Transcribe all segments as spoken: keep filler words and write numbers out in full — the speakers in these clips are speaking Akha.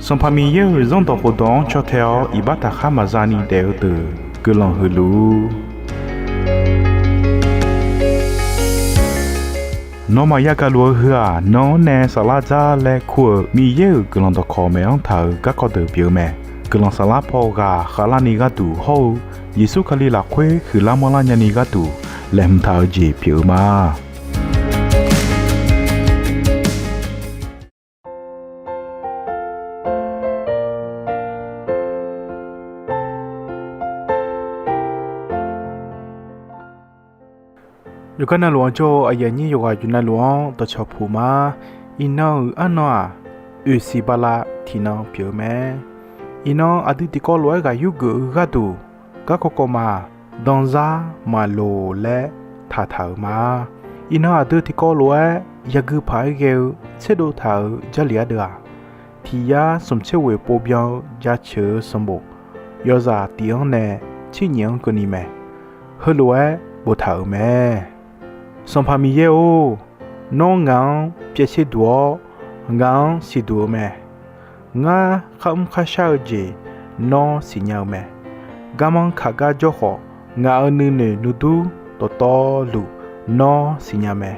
Sanqpaq Miqyaer-euq Zanrdawq khofdawq-anr caw tae-awr iqbax taqkhar maqza ni daef-eu deuq guiqlanq huiq luf-ur. Nawmaf yagaq luf-eu heu-aq, nan-anr nae saflar dzar laer kur-euq Miqyaer-euq guiqlanq dawqkawq maeq-anr taq-euq garkawv deuq pyeuf-eu mae. Guiqlanq saflar paw ghaq khavlarni gharduq hawr-eu Yeqsur Kali lafkhoer huiqlar manrlar nyani gharduq laeqhmq taq-eu jeq pyeuf-eu ma. Yawqgar navluf-anr jawr-eu aqyuif aqnyir yawqghaq yawqnavluf-anr dawqcawq puq ma. Iqnan-euq arnan-aq, oeqsiq bala tiqnan pyeuf-eu mae. Iqnan aqdui tiqkawv lof-aer ghaq yurgeuf-eu gharduq, garkawv kawv ma, danzar maqloq laer taqtaq-euq ma. Iqnan aqdui tiqkawv lof-aer yagui paq-aer ghae-eu tserdov taq-euq Jarlif ardeuv-aq, tiq yar smq tser ghoeq pov byan-eu jaceuq-eu sanqbof yawzaq tiq-anr nae tser nyif-anr keuvni mae. Heulof-aer boftaq-euq mae. Sanqpaq Miqyaer-or, nawr ngaq-anr pyaev ser duq-awr, ngaq-anr siqduq-eu mae. Ngar kharmr kharshar-eu jeq nawr siqnya-eu mae. Garmanr kaq gar jawr khawf, ngaq-euq nuinoeq nuidur dawqtawvluf nawr siqnya mae.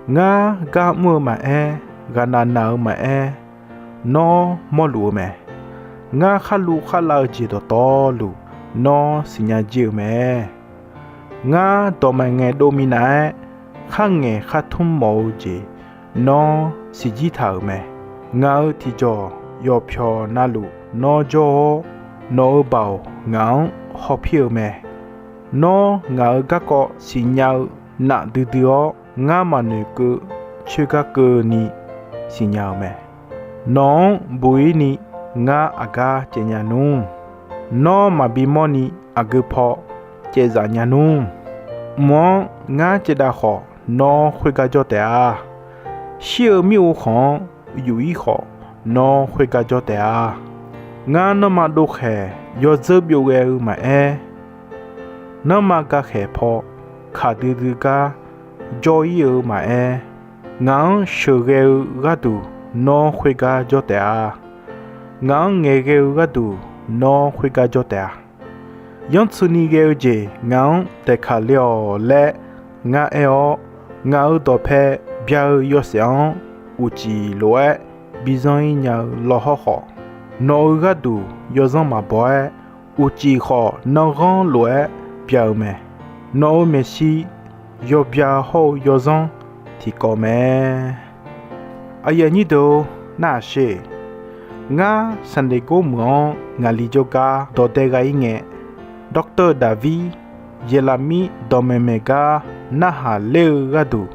Ngar gar mr-eu maqaer, ghaqnav naq-eu maqaer, nawr mawrluf-eu mae. Ngar kharluv kharlav-eu jeq dawqtawvluf nawr siqnya jir-eu mae. Ngar dawqmaeq ngaeqdov minav-aer, kharngaeq khartmr mawf-eu jeq nawr siqjir taq-euq mae. Ngaq-euq tiqjawq yawqpyawq navluf nawr jawr-awr, nawq-euq baoq ngaq-anr hawpir-eu mae. Nawr ngaq-euq garkawv siqnya-eu naf duidui-awr, ngar maqnoeq keuv coer gar keuvni siqnya-eu mae. Nawq-anr buq-ir ni ngar aqgar caev nya nmr. Nawr maqbi mawrni aqgeu paw caevzaf nya nmr. Mq-anr ngar caevdav khawf, nawr khoergar jawr taef-a. Shir-eu mir-eu khanq-anr yuf-ir khawf, nawr khoergar jawr taef-a. Ngar nanrma dovkhaeq yawdzeur byov ghae-eu maqaer, nanrma gakhaeq paw kaq duidui gar jawr-ir-eu maqaer, ngaq-anr sheuqghae-eu gharduq nawr khoergar jawr taef-a. Ngaq-anr ngaeqghae-eu gharduq nawr khoergar jawr taef-a. Yanrtsuini ghae-eu jeq ngaq-anr daeqkaq le-awq laer ngar aer-awr, ngaq-euq dawqpae bya-eu yawshaef-anr uqcif lof-aer bizanr-ir nya-eu lawhawr khawf, nawq-euq gharduq yawzanr maqbaw-aer, uqcif khawf nanrghanr lof-aer bya-eu mae. Nawq-euq maeqshi yawbya hawr-eu yawzanr tiqkawv mae. Aqyuif aqnyir deuq-or, narhaq sher. Ngar Sanqdeqgor meuq-anr ngaqli jawrgar dawq dae gha-ir ngae, Doctor Daqvir Yeqlaqmir dawqmaeq maeq gar narhaq ler-eu gharduq,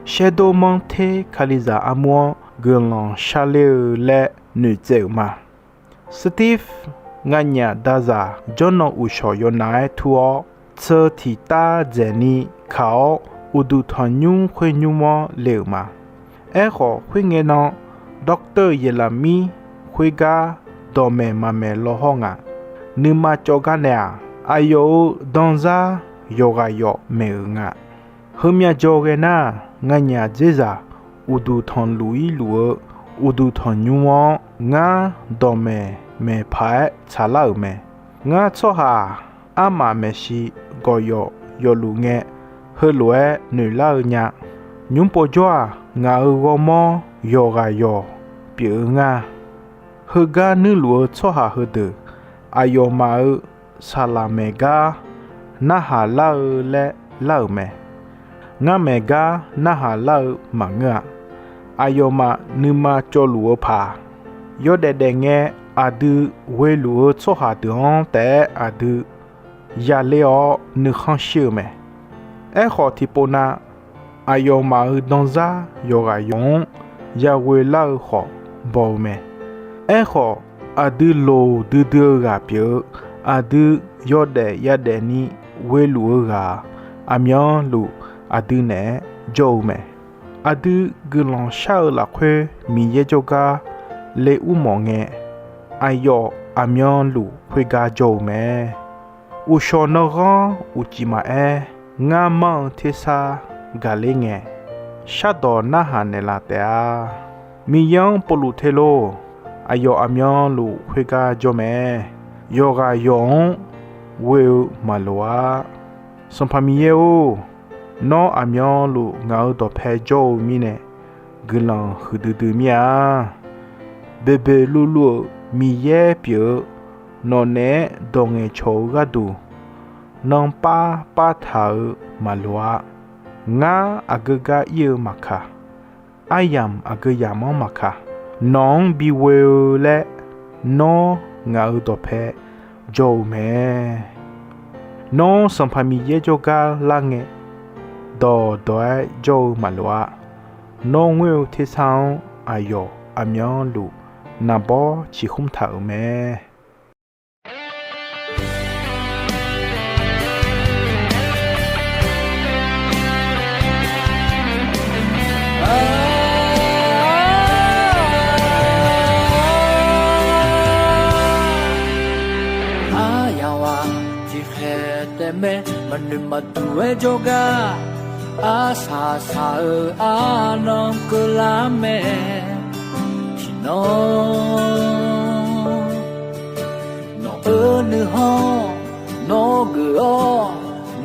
shaerdov manr ter Kalizaq armur-anr guiqlanq sharler-eu laer noeqtsaev-euq ma. Steve nganyaf dazaq jawrnan uqshawq yawnav-aer tur-awr, tseu tiq tar dzaeqni kaq-awr uqduq tanqnymr khoer nymr-anr le-euq ma. Aerkhawf, khoerngae nan Doctor Yeqlaqmir khoergar dawqmaeq maqmaeq lawhawr ngaq. Nuima cawv gar nae-aq, aqyawf-euq danzar yawqghaq yawq maeq-euq nga. Heumyav jaw ghae nar, nganyaf dzerzaq uqduq tanqluf-ir luf-eu uqduq tanqnymr-anr ngar dawqmaeq maeq paq-aer tsaqlar-euq mae. Ngar tsawrhaq armaf maeqshi gawqyawf yawfluf ngae, heulof-aer noeqlar-eu nya. Nymr povjawr-aq, ngaq-euq ghawrmawr yawqghaq yawq pyeuf-eu nga. Heugar nuirluf-eu tsawrhaq heudeuq, aqyawfmaf-euq saqlaq maeq gar narhaq lar-eu laer lar-euq mae. Ngar maeq gar narhaq lar-eu maqngeur-a. Aqyawfmaf nuima cawvluf-eu paq, yawdaef daefngae aqdui ghoeluf-eu tsawrhaq deuq-anr taef-aer aqdui yaler-awr nuikhanr shir-eu mae. Aerkhawf, tiqpov na aqyawfmaf-euq danzar yawqghaq yawq-anr yaghoe lar-eu khawf baw-eu mae. Aerkhawf, aqdui loq duidui-eu ghaq pyeuf-eu, aqdui yawdaef yadaef ni ghoeluf-eu ghaq-aq, aqmyanluf aqdui naeq-aer jawr-eu mae. Aqdui guiqlanq shar-eu lafkhoer Miqyaer jawrgar le ur mawf ngae, aqyawf aqmyanluf khoergar jawr-eu mae. Uqshawq nanrghanr uqcif maqaer, ngar manr-eu tersar gaqler ngae, shardawq narhaq naeqlaf taef-a. Miqyaer-anr povluf te lor. aqyawf aqmyanluf khoergar jawr mae. Yawqghaq yawq-anr ghoe-eu maqloq-ar. Sanqpaq Miqyaer-or, nawr aqmyanluf ngaq-euq dawqpae jawr-eu mirnae, guiqlanq huiqdui dui mir-a. Boeqboeq luvluv-euq Miqyaer pyeuf-eu nawqnaeq-aer dawq ngaeqcawq-eu gharduq, nanrpav pav taq-eu maqloq-a. Ngar aqgeu gar ir-eu maqkaq, aryamq aqgeu yamq-anr maqkaq, nawq-anr bighoe-eu laer, nawr ngaq-euq dawqpae jawr-eu mae. Nawr Sanqpaq Miqyaer jawrgar lar ngae, dawqdawq-aer jawr-eu maqloq-a. Nawr ngoer-eu tersar-anr aqyawf aqmyanluf naqbawr ciqkhmr taq-euq mae. Aryamq-aq tiqkhaeq taef mae, maqnoeq maqduq-aer jawrgar, arsaq saq-eu arnan keuvlar mae. Tiqnan nawq-euq nuikhanr nawr geuf-awr,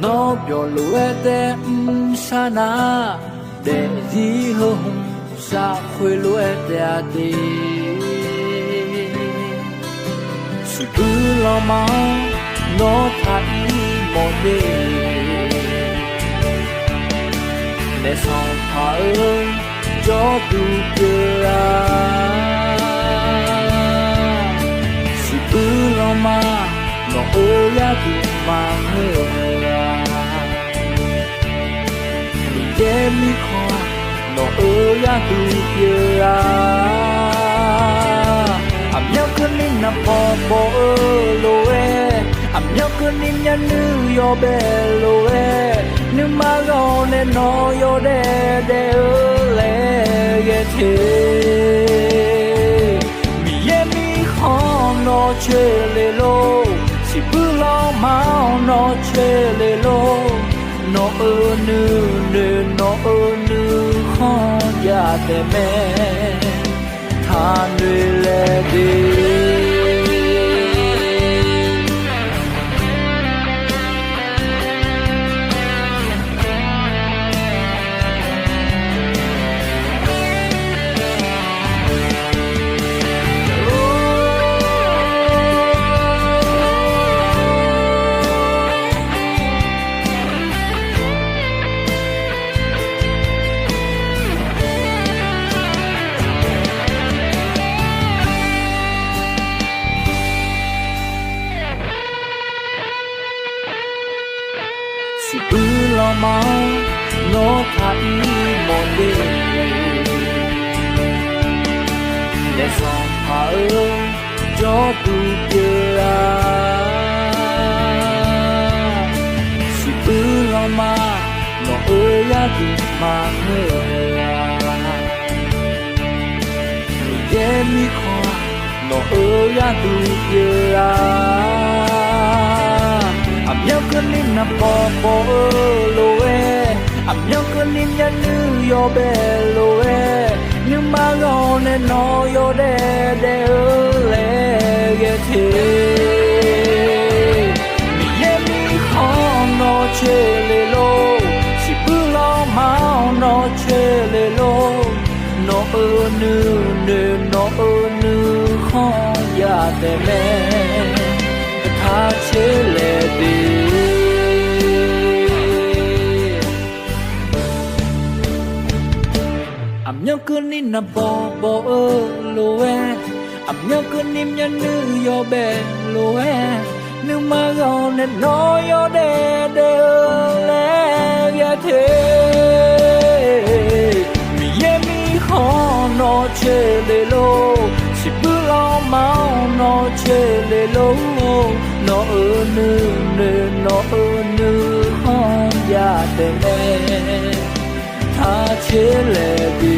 nawr byawq lof-aer taef mrshar nar, daefzir heu hmq saf khoerlof-aer taef-a de. Siqbuir lanma-anr nawr taq ir mawf de. Naef Sanqpaq-eu jawrduq pyeuf-a. Siqbuir lanma nawq-euq gharduq maqngeur-a. Miqyaer mirkhanq nawq-euq gharduq pyeuf-a. Aqmyanluf keuvni naqbawq bawq-eu lof-aer, aqmyanluf keuvni myavnuiv yawbae lof-aer, nuima ghaq-awr nae nawr yawdaef daef-eu laer ghae te. Miqyaer mirkhanq nawr coeqle lor, siqbuir lanma-anr nawr coeqle lor. Nawq-euq nuinoeq nawq-euq nuikhanr jav taef mae, taqnoeq laeq de. Siqbuir lanma-anr nawr taq ir mawf de. Naef Sanqpaq-eu jawrduq pyeuf-a. Siqbuir lanma nawq-euq gharduq maqngeur-a. Miqyaer mirkhanq nawq-euq gharduq pyeuf-a. Aqmyanluf keuvni naqbawq bawq-eu lof-aer, aqmyanluf keuvni myavnuiv yawbae lof-aer, nuima ghaq-awr nae nawr yawdaef daef-eu laer ghae te. Miqyaer mirkhanq nawr coeqle lor, siqbuir lanma-anr nawr coeqle lor. Nawq-euq nuinoeq nawq-euq nuikhanr jav taef mae, taq coeq laeq de. Aqmyanluf keuvni naqbawq bawq-eu lof-aer, aqmyanluf keuvni myavnuiv yawbae lof-aer, nuima ghaq-awr nae nawr yawdaef daef-eu laer ghae te. Miqyaer mirkhanq nawr coeqle lor, siqbuir lanma-anr nawr coeqle lor. Nawq-euq nuinoeq nawq-euq nuikhanr jav taef mae, taq coeq laeq de.